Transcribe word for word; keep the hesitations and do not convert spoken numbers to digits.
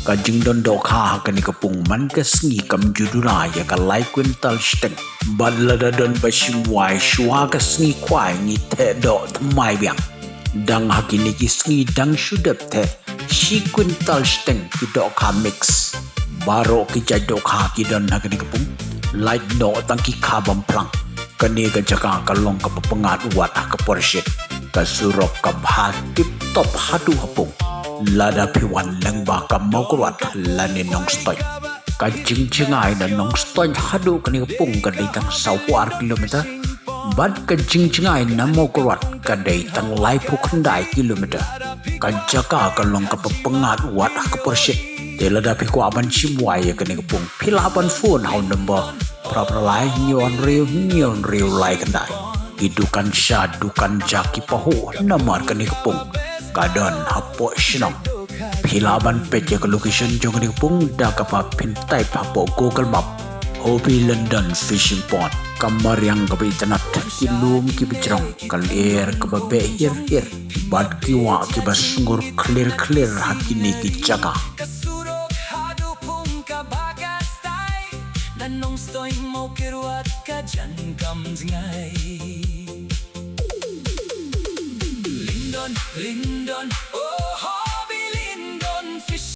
Ka jingdon dohkha ha kane ka pung man ka sngi kam ju duna ïa ka lai kwintal shiteng. Bad lada don ba shim wai shuwa ka sngi khwai ngi theh doh thymmai biang. Dang ha kine ki sngi dang shu dep theh shi kwintal shiteng ki dohkha mix. Baroh ki jait dohkha ki don ha kane ka pung. Lait noh tang ki kha bam phlang. Kane ka jaka ka long kaba pyngngad wat ha ka por shit. Ka surok ka bha tip top haduh ha pung. Lada phi wan lyngba ka Mawkyrwat lane Nongstoiñ. Ka jingjngai na Nongstoiñ haduh kane ka pung ka dei tang saw phew ar kilometer. Bad ka jingjngai na Mawkyrwat ka dei tang lai phew khyndai kilometer. Ka jaka ka long kaba pyngngad wat ha ka por shit. Te lada phi kwah ban shim wai ïa kane ka pung, phi lah ban phone ha u number phra phra lai hynñiew hynriew hynñiew hynriew lai khyndai. Ki dukan sha dukan ja ki pahuh namar kane ka pung ka don hapoh shnong. Phi lah ban peit ïa ka location jong kane ka pung da kaba phin type hapoh Google Map. Hobby London Fishing Pond. Ka mariang kaba itynnat, ki lum kiba jrong, ka lyer kaba beh hir hir, bad ki wah kiba sngur khlir khlir ha kine ki jaka. Ka surok haduh pung kaba ka style, na Nongstoiñ Mawkyrwat ka jan kam jngai. Lyndon, Lyndon,